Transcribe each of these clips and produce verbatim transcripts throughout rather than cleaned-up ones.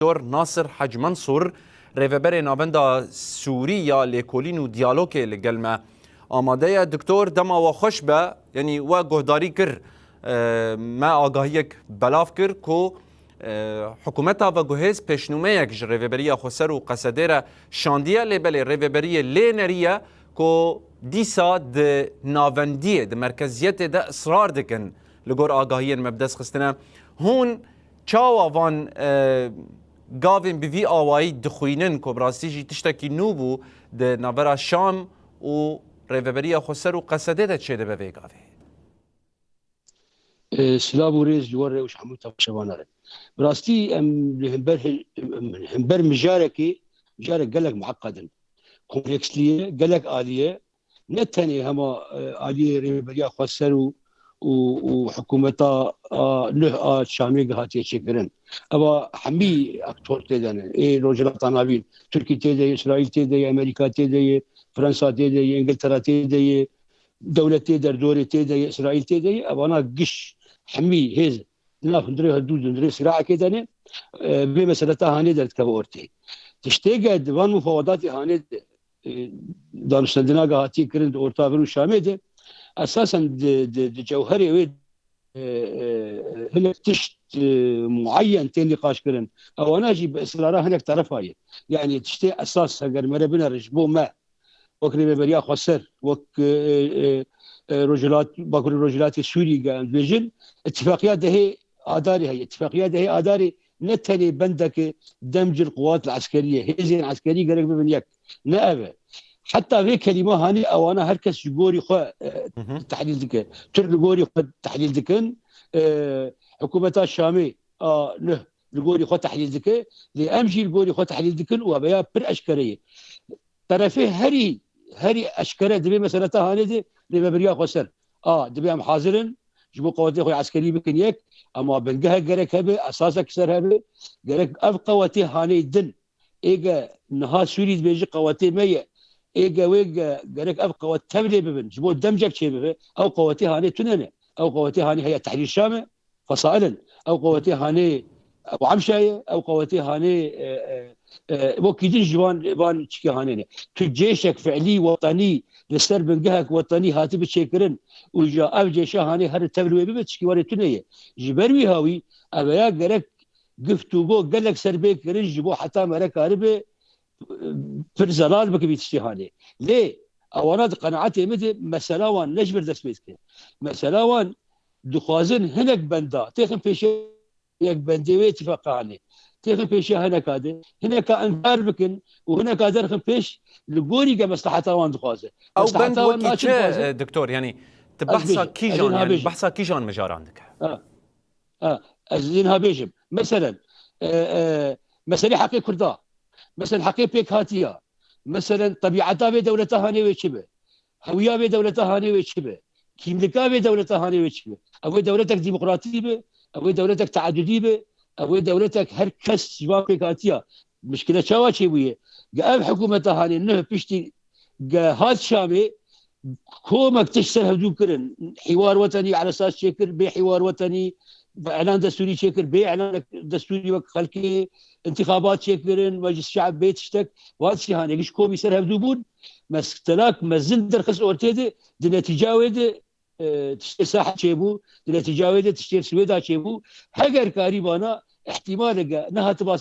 Doktor Nasir Hec Mensûr, rêveberê Navenda Sûrî ya Lêkolîn û Diyalogê li gel me amade ye. Doktor, dema we xweş be, yanî we guhdarî kir, e, me agahiyek belav kir ku, e, hikûmeta veguhêz pêşnûmeyek ji Rêveberiya Xweser û Qesedê re şandiye, lê belê Rêveberiyê lê neriye ku dîsa di navendiyê, di merkeziyetê de israr dikin li gor agahiyên me bi dest xistine. Hûn çawa van, e, gavên bi vî awayî dixwînin ku bi rastî jî tiştekî nû bû di navbera Şam û Rêveberiya Xweser û Qesedê de çêdibe vê gavê? E, silav û rêz ji we re û ji hemû temaşevana re. Bi rastî em li hember hi-, em hember mijarekê, mijarek gelek muheqed in. Komplekslî ye, gelek alî ye. Ne tenê hema, e, aliyê Rêveberiya Xweser û, û, û hikûmeta, a, nuh a Şamê hatiye çêkirin. Eva hemî aktor tê de ne. Ê Rojhilata Navîn, Tirkî tê de ye, Îsraîl tê de ye, Amerîka tê de ye, Fransa tê de ye, Îngiltera tê de ye, dewletê derdorê tê de ye, Îsraîl tê de ye. Evana giş hemî hêz di nav hundirê hevdû, di hundirê siraekê de ne. E, vê meseleta hanê derdikeve ortê. Tiştê ke di van mufawedatê hanê de, e, danûstendina ke hatiye kirin di orta vir û Şamê de, esasen di, di, di cewherê wê, e, e, hinek tişt, e, muayyen tên nîqaş kirin. Ewana jî bi israra hinek terefa ye. Yanî tiştê esas heger mere binerin ji bo me, wek Rêveberiya Xweser, wek, e, e, e, Rojhilat, Bakurê Rojhilatê Sûrî ge em dibêjin, îtîfaqiya dehê Adarê heye. Îtîfaqiya dehê Adarê ne tenê bendeke demcil quwat eskerî ye. Hêzên eskerî gerek bibin yek. Ne ev e. Heta vê kelîma hanê ewana her kes ji gorî xwe, e, Hı hı. tehlîl dike. Tirk li gorî xwe tehlîl dikin. E, hikûmeta Şamê a nuh li gorî xwe tehlîl dike. Lê em jî li gorî xwe tehlîl dikin û ev ya pir eşkere ye. Terefê herî, herî eşkere di vê meseleta hanê de Rêveberiya Xweser. A, dibê em hazir in ji bo qewetê xwe eskerî bikin yek, ema bingehek gerek hebe, esasek ser hebe, gerek ev qewetê hanê din, ê ge niha Sûrî dibêje qewetê me ye, ê ge wê ge gerek ev qewet tevlê bibin, ji bo demcek çêbibe, ew qewetê hanê tune ne. Ew qewetê hanê heye Tehrîr Şam e, fesail in. Ew qewetê hanê Ebu Emşa ye, ew qewetê hanê, e, e, e, wekî din ji van, van çikê hanê ne. Tu cêşek fiilî wetanî li ser bingehek wetanî hatibi çêkirin û ja ev cêşa hanê her tevli wê bibe, çikî warê tune ye. Ji ber wî hawî, ev ya gerek giftûgo gelek ser bê kirin ji bo heta mere karibe pir zelal bike vî tiştê hanê. Lê ewana di qenaetê min de mesela wan ne ji vir dest pê dike. Mesela wan dixwazin hinek benda têxin pêşiya yek bendê wê îtîfaqa hanê. Têxin pêşiya hineka de, hineka inkar bikin û hineka derxin pêş li gorî ke mesleheta wan dixwaze. Ew bend Mesleheta wan wekî naçin çi, dixwaze. e, doktor? Yanî, tu Ez behsa bêjim, ez kîjan, ê niha yanî bêjim. behsa kîjan mijaran dike? Ha. Ha, ez ê niha bêjim. Meselen, e, e, meselê heqê Kurda, meselen heqê pêkhatiya, meselen tebîeta vê dewleta hanê wê çi be? Hewiya vê dewleta hanê wê çi be? Kîmlika vê dewleta hanê wê çi be? Ew ê dewletek demokratî be, ew ê dewletek teedudî be, ew ê dewletek her kes ji van pêkhatiya. Mişkile çawa çêbûye? Ge ev hikûmeta hanê nuh piştî ge hat Şamê, komek tişt ser hevdû kirin. Hîwar wetenî eresas çêkir, bê hîwar wetenî, bi elan destûrî çêkir, bê elan destûrî wek xelkê intixabat çêkirin, meclis şe'b bê tiştek, wan tiştê hanê giş komî ser hevdû bûn. Mestelak mezin derxist ortê de, di netîca wê de, e, tiştê Sahel çêbû, di netîca wê de tiştê Swêda çêbû. Heger karî vana, ihtimaleke nehatiba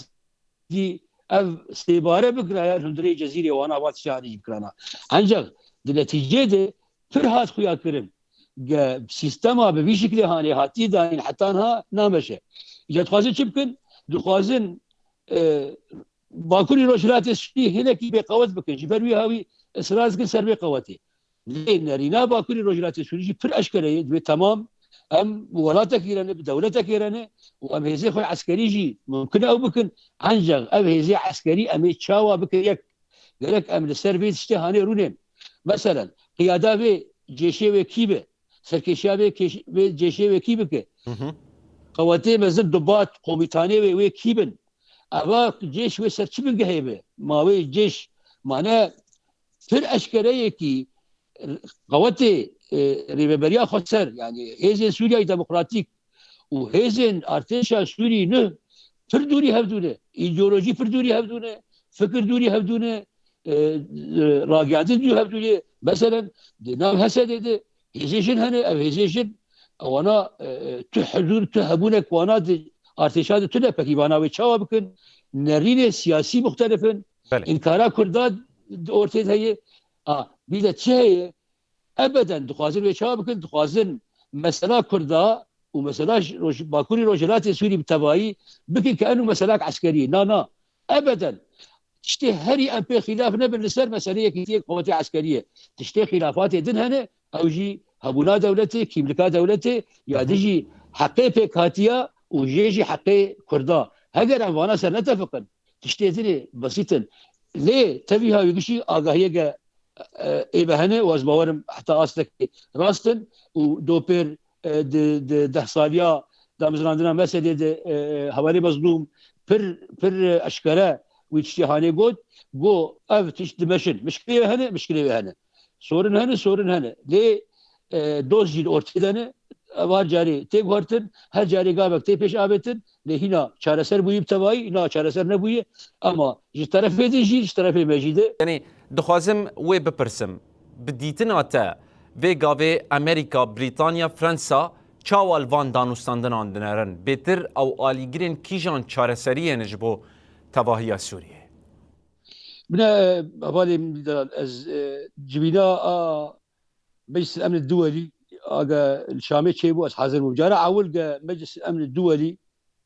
dî ev sêbare bikiraya hundirê Cezîrê wana va tiştê hanê jî bikirana. Ancak di netîcê de pir hat xuya kirin. Ge sîstema bi vî şiklê hanê hatiye danîn heta niha nameşe. Îca dixwazin çi bikin? Dixwazin, e, Bakurî Rojhilatê Sûrî hinekî bêqewet bikin. Ji ber wî hawî israr dikin ser vê qewetê. Lê nerîna Bakurî Rojhilatê Sûrî jî pir eşkere ye. Divê temam em welatekî re ne, bi dewletekê re ne û em hêzê xwe eskerî jî mumkin e ew bikin. Ancak ev hêzê eskerî em ê çawa bikin yek? Gerek em li ser vê tiştê hanê rûnên. Meselen, qiyada vê cêşê wê kî be? Serkêşiya vê kêş-, vê cêşê wê kî bike? Hı hı. Qewetê mezin, dubat, komîtanê wê, wê kî bin? Eva cêş wê ser çi bingehê be? Ma wê cêş, mane pir eşkere ye kî qewetê, e, Rêveberiya Xweser, yanî hêzên Sûriyayê Demokratîk û hêzên artêşa Sûrî nuh pir dûrî hevdû ne. Îdeolojî pir dûrî hevdû ne. Fikir dûrî hevdû ne. E, e, ragihandin dûrî hevdû ne. Meselen, di nav H S D'ê de hêzê jin hene. Ev hêzê jin, wana, e, e, tu huzûr, tu hebûnek wana di artêşa de tune. Pekî vana wê çawa bikin? Nerînê siyasî muxtelif in. Belê. Înkara Kurda di ortê de heye. A, bir de çi heye? Ebeden dixwazin wê çawa bikin? Dixwazin mesela Kurda û mesela ji Roj-, Bakurî Rojhilatê Sûrî bi tevayî bikin ke eno meselak eskerî ye. Na, na. Ebeden. Tiştê herî em pê xîlaf nebin li ser meseleyekî tê qewetê eskerî ye. Tiştê xîlafatê din hene, ew jî hebûna dewletê, kîmlika dewletê, ya Hı hı. dijî heqê pêkhatiya û jê jî heqê Kurda. Heger em vana ser netefiqin, tiştê din ê, besît in. Lê tevî ha wî gişî agahiyeke, e, ê be hene û ez bawerim heta astekê rast in û dopêr, e, di, di deh saliya damezrandina meselê de, e, hevalê Mezlûm pir, pir, e, eşkere wî tiştê hanê got, got, ev tişt dimeşin. Mişkilê wê hene, mişkilê wê hene. Sorin hene, sorin hene. Lê, e, doz jî li ortê de ne. Ev her carê tê guhertin, her carê gavek tê pêş avêtin. Lê hîna çareser bûyî bi tevayî, hîna çareser nebûye. Ama ji terefê din jî, ji terefê me jî de. Yanî, dixwazim wê bipirsim. Bi dîtina te, vê gavê Amerîka, Brîtanya, Fransa çawa li van danûstandinan dinerin? Bêtir ew alîgirên kîjan çareseriyê ne ji bo tevahiya Sûriyê? Bine, hevalê min, ez, e, civîna a Meclis Emnê Duwelî, a ge li Şamê çêbû, ez hazir bûm. Cara ewil ge Meclis Emnê Duwelî,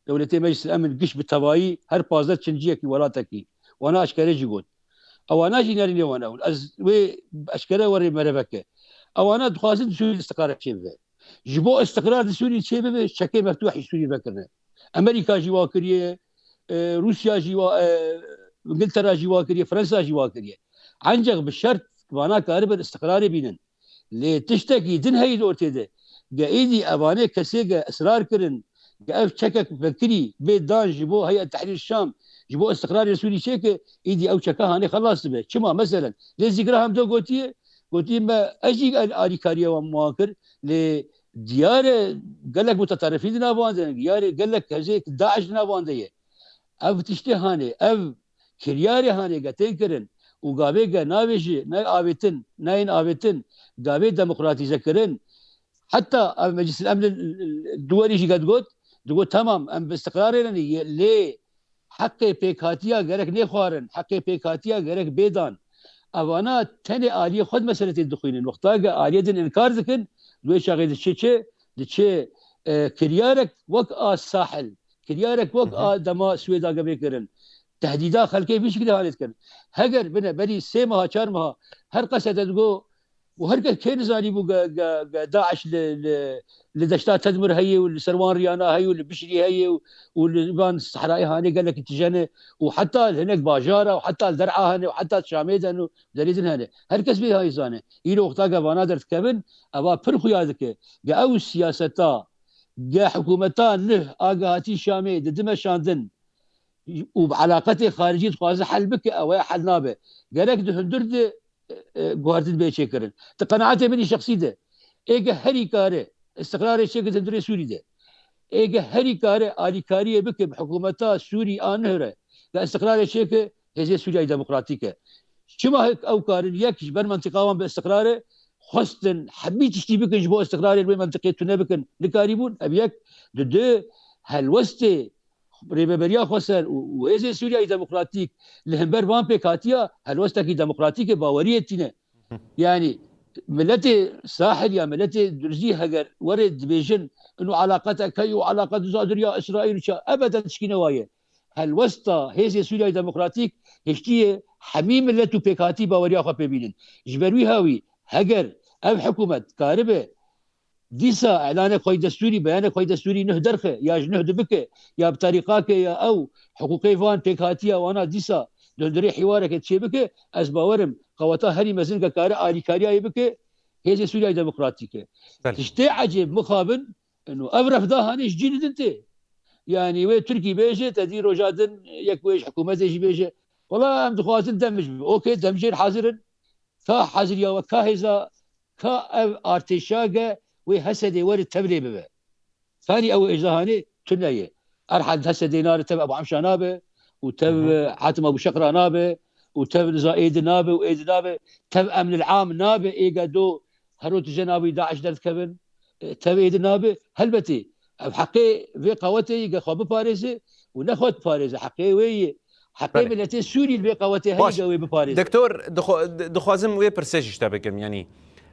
dewletê Meclis Emn giş bi tevayî her pazdeh çinciyekî welatekî, wana eşkere jî got. Ewana jî nerîne wan ewil. Ez wê eşkere werê mereveke. Ewana dixwazin di Sûriyê istiqrarek çêbibe. Ji bo istiqrar di Sûriyê çêbibe, çekê meftûhî Sûriyê vekirine. Amerîka jî wa kiriye, e, Rûsya jî wa, e, Îngiltera jî wa kiriye, Fransa jî wa kiriye. Enceq bi şert vana karibin istiqrarê bînin. Lê tiştekî din heyî di ortê de. Ge êdî evanê kesê ge israr kirin, ge ev çekek vekirî bê dan ji bo Heyet Tehrîr Şam, ji bo istiqrarê Sûrî çêke, êdî ew çeka hanê xelas dibe. Çima? Meselen, Lindsey Graham de gotiye, gotiye me, ez jî el-, alîkariya wan wan kir, lê diyar e gelek mutaterifî di nav wan de ne, diyar e gelek hêzê DAIŞ di nav wan de ye. Ev tiştê hanê, ev kiryarê hanê ge tên kirin û gavê ge navê ji ne avêtin, nayên avêtin, gavê demokratîze kirin. Heta ev Meclis Emn Duwelî jî ge digot, digot, temam, em bi istiqrarê re ne, lê heqê pêkhatiya gerek nêxwarin, heqê pêkhatiya gerek bêdan. Evana tenê aliyê xwe di meselê tê dixwînin. Wexta ge aliyê din inkar dikin, di wê çaxê diçe çi? Diçe, e, kiryarek wek a Sahil, kiryarek wek Hı hı. a dema Swêda ge bê kirin. Tehdîda xelkê vî şikilê hanê dikin. Heger bine berî sê meha, çar meha her qesede digo, û her kes kê nizanîbû ge, ge, ge DAIŞ li, li, li deşta Tedmir heye û li ser wan riyana heye û li Bişrî heye û, û li van sehrayê hanê gelekî tije ne û heta li hinek bajara û heta li Der'a hene û heta Şamê de ne û derê din hene. Her kes vê hayî zane. Îro wexta ge vana derdikevin, eva pir xuya dike. Ge ew siyaseta, ge hikûmeta nuh a ge hatî Şamê di di meşandin û bi elaqetê xaricî dixwaze hel bike, ew ê hel nabe. Gerek di hundir de e, e, guhertin bê çêkirin. Di qenaetê min î şexsî de, ê ge herî kare istiqrarê çêke di hundirê Sûrî de. Ê ge herî kare alîkariyê bike bi hikûmeta Sûrî a nuh re, ge istiqrarê çêke hêzê Sûriyayê Demokratîk e. Çima hik ew karin yek ji ber mentiqa wan bi istiqrarê xwestin hemî tiştî bikin ji bo istiqrarê li wê mentiqê tune bikin, nikarîbûn? Ev yek, di du helwestê Rêveberiya Xweser û, û Hêzên Sûriyayê Demokratîk li hember van pêkhatiya helwestekî demokratîk e, baweriyê tîne. Yanî miletê Sahil ya miletê Durzî heger were dibêjin ino eleqetek heye û eleqet zadiriya Îsraîl û ça, ebeden tişkî ne wa ye. Helwesta Hêzê Sûriyayê Demokratîk hiştiye hemî milet û pêkhatî baweriya xwe pê bînin. Ji ber wî hawî heger ev hikûmet karibe dîsa îlanek xwe yî destûrî, beyanek xwe yî destûrî nuh derxe, ya ji nuh dibike, ya bi tarîqake ya ew hiqûqê van pêkhatiya wana dîsa di hundirê hîwareke çêbike, ez bawer im qeweta herî mezin ke kare alîkariyayê bike, Hêzê Sûriyayê Demokratîk e. Belê. Tiştê ecêb mixabin, ino ev refda hanê ji cî li din tê. Yanî wê Tirkî bêje, te dî roja din yek wê ji hikûmetê jî bêje, wela em dixwazin dem ji, okê, dem jê hazir in. Ka haziriya we, ka hêza, ka ev artêşa ge wê Hesedê were tevlê bibe. Kanî ew êjda hanê tune ye. Erhad hese dê nare tev Ebu Emşa nabe û tev Hatim Ebu Şeqra nabe û tev niza êdi nabe û êdi nabe. Tev emnil am nabe êge do hero tije nabî DAIŞ derdikevin. E, tev êdi nabe. Helbetî ev heqê vê qawetê yî ge xwe biparêze û ne xwe biparêze. Heqê wê yî. Heqê Belê. Miletê Sûrî li vê qawetê heye Baş. Ge wê biparêze. Doktor, dixwa-, di-, dixwazim wê pirsê jî ji te bikim. Yanî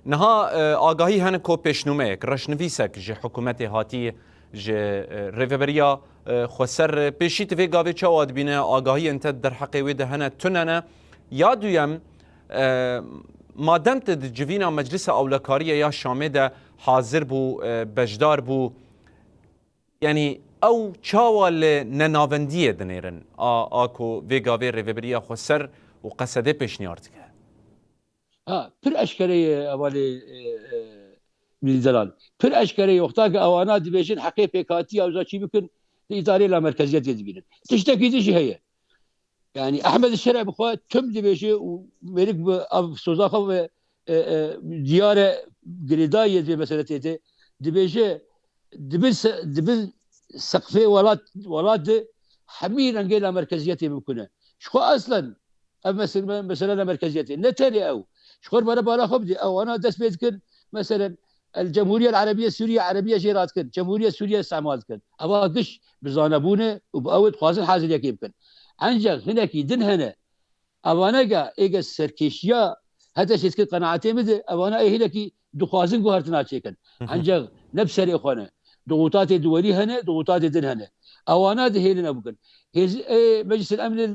niha, e, agahî hene ku pêşnûmeyek, reşnivîsek ji hikûmetê hatî, ji, e, rêveberiya, e, xweser, e, pêşî tu vê gavê çawa dibîne? Agahiyên te derheqê wê de hene, tune ne? Ya duyem, e, madem tu di civîna Meclisa Ewlekariyê ya Şamê de hazir bû, e, beşdar bû, yanî ew çawa li nenavendiyê dinêrin? A, a ku vê gavê rêveberiya xweser û Qesedê pêşniyar dike? Ha, pir eşkere ye hevalê, e, e, Mîr Delal. Pir eşkere ye. Wexta ke ewana dibêjin heqê pêkhatiya wisa çî bikin, di îdarê lamerkeziyetê dibînin. Tiştekî din jî heye. Yanî Ehmed Şeref bi xwe tim dibêje û mêrik bi ev soza xwe ve, e, e, diyare girêdayî ye vê meseletê de. Dibêje, di bin se-, di bin seqfê welat, welat de hemî rengê lamerkeziyetê bimkune. Ji xwe eslen ev mesele, mesele ne merkeziyetê. Ne tenê ew. Ji xwe re bala xwe bidê. Ew ana dest pê dikin. Meselen, El Cemhuriye El Erebiye Sûriye, Erebiye jê radikin. Cemhuriye Sûriye îstîmal dikin. Eva giş bi zanebûne û bi ew dixwazin haziriyekê bikin. Enceq hinekî din hene. Evane ge êge serkêşiya hete şêdkir qenaetê min de, evane ê hinekî dixwazin guhertina çêkin. Hı hı. Enceq ne bi serê xwe ne. Dixutatê duwelî hene, dixutatê din hene. Ewana dihêlin ew bikin. Hêz-, ê, Meclis el Emn el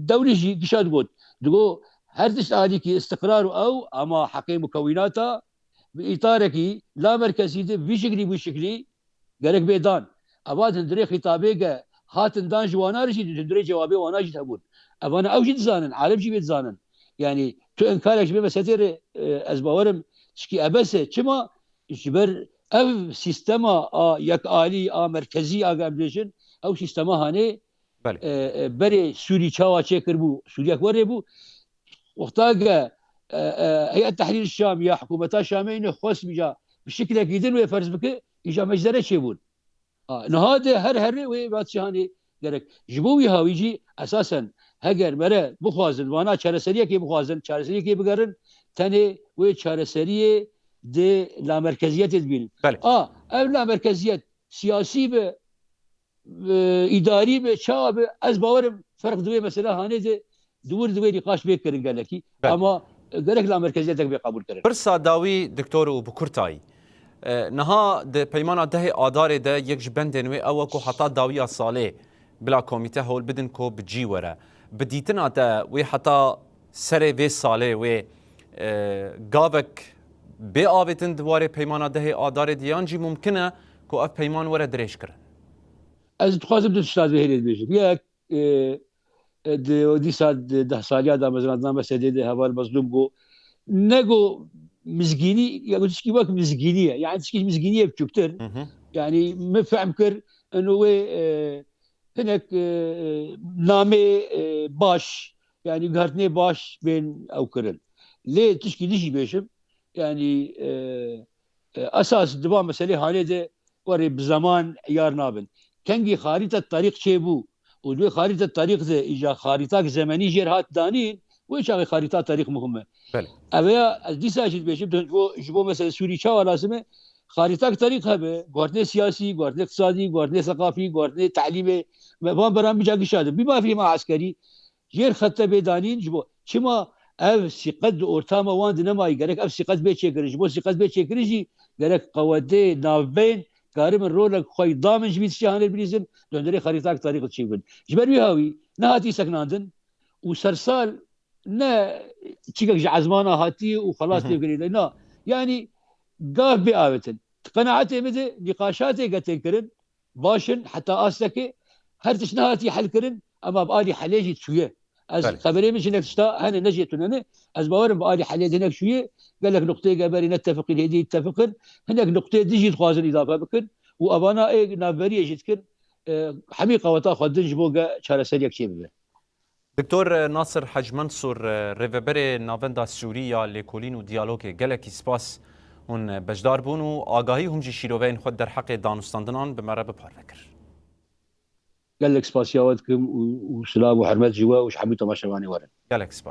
Dewlî jî gişa digot. Digo her tişt alîkî îstiqrar û ew, ama heqê mukewînata bi îtarekî la merkezî de vî şiklî, vî şiklî gerek bê dan. Eva di hundirê xîtabê ge hatin dan ji wana re jî, di hundirê cewabê wana jî hebûn. Evana ew jî dizanin, alem jî bê dizanin. Yanî tu inkarek ji vê meselê re, e, ez bawerim, tişkî ebes e. Çima? Ji ber ev sîstema a yekalî, a merkezî, a em bêjin, ew sîstema hanê, Belê. e, e, berê Sûrî çawa çêkiribû, Sûriyek werê bû. Wexta ke, e, e, Heyet Tehrîr Şam ya hikûmeta Şamê îne xwest îca bi şiklekî din wê ferz bike, îca meczere çêbûn. Ha, niha de her herê wê vatişihanê gerek. Ji bo wî hawî jî esasen heger mere bixwazin, vana çareseriyekê bixwazin, çareseriyekê bigerin, tenê wê çareseriyê di lamerkeziyetê dibînin. Belê. A, ev lamerkeziyet siyasî be, e, îdarî be, çawa be, ez bawerim ferq di wê mesela hanê de di wir di wê nîqaş bê kirin gelekî. Belê. Ama gerek lamerkeziyetek bê qebûl kirin. Pirsa dawî, doktor, û bi kurtayî. E, niha di peymana dehê Adarê de yek ji bendên wê ew e ku heta dawiya salê bila komîte hewl bidin ku bi cî were. Bi dîtina te wê heta serê vê salê wê, e, gavek bê avêtin di warê peymana dehê Adarê de, yan jî mumkin e ku ev peyman were dirêjkirin? Ez dixwazim du tişta di vê hêlê bibêjim. Yek, e, e, di, dîsa di deh saliya de mezin, Adnan Mesedê de heval Mezlûm got, ne got mizgînî, ya got tişkî wek mizgînî ye. Yani tişkî ji mizgîniyê biçûktir. Hı hı. Yani min fehm kir, eno wê, e, hinek, e, e, namê, e, baş, yani guhertinê baş bên ew kirin. Lê tişkî din jî bêjim, yani, e, e, esas di van meselê hanê de werê bi zeman eyar nabin. Kengî xarîta tarîx çêbû û di wê xarîta tarîx de îca xarîtak zemenî jêr hat danîn, wê çaxê xarîta tarîx muhim e. Belê. Ev ya ez dîsa jî dibêjim, ji bo, ji bo meselê Sûrî çawa lazim e? Xarîtak tarîx hebe, guhertinê siyasî, guhertinê iqtisadî, guhertinê seqafî, guhertinê tehlîmê, me van beran bica gişa de. Bî mafî ma eskerî, jêr xete bê danîn ji bo. Çima ev sîqet di ortama wan de nemayî? Gerek ev sîqet bê çêkirin. Ji bo sîqet bê çêkirin jî gerek qewetê navbeyn karibin rolek xwe yî damin ji vî tiştê hanê bilîzin, di hundirê xerîtak tarîx çêbin. Ji ber wî hawî nehatî seknandin û sersal ne çikek ji ezmana hatî û xelas Hı hı. tê girêdayî. Na, yanî gav bê avêtin. Di qenaetê min de nîqaşatê ke tên kirin, baş in, heta astekê her tişt nehatî helkirin, ema bi alî helê jî çûye. Ez Belê. xeberê min ji hinek tişta hene ne jê tune ne. Ez bawerim bi alî helê de hinek çûye, gelek nuqteyê ge berê netefiqîn, hêdî tefiqin, hinek nuqteyê din jî dixwazin îdafe bikin û evana ê navberiyê jî dikin, e, hemî qaweta xwe din ji bo ge çareseriyek çê bibe. Doktor Nasir Hec Mensûr, rêveberê Navenda Sûrî ya Lêkolîn û Diyalogê, gelekî spas hûn beşdar bûn û agahî hûn jî şîroveyên xwe derheqê danûstandinan bi me re bi parve kir. Gelek spasiya we dikim û, û silav û hurmet ji we û ji hemû temaşevanê we re. Gelek spas.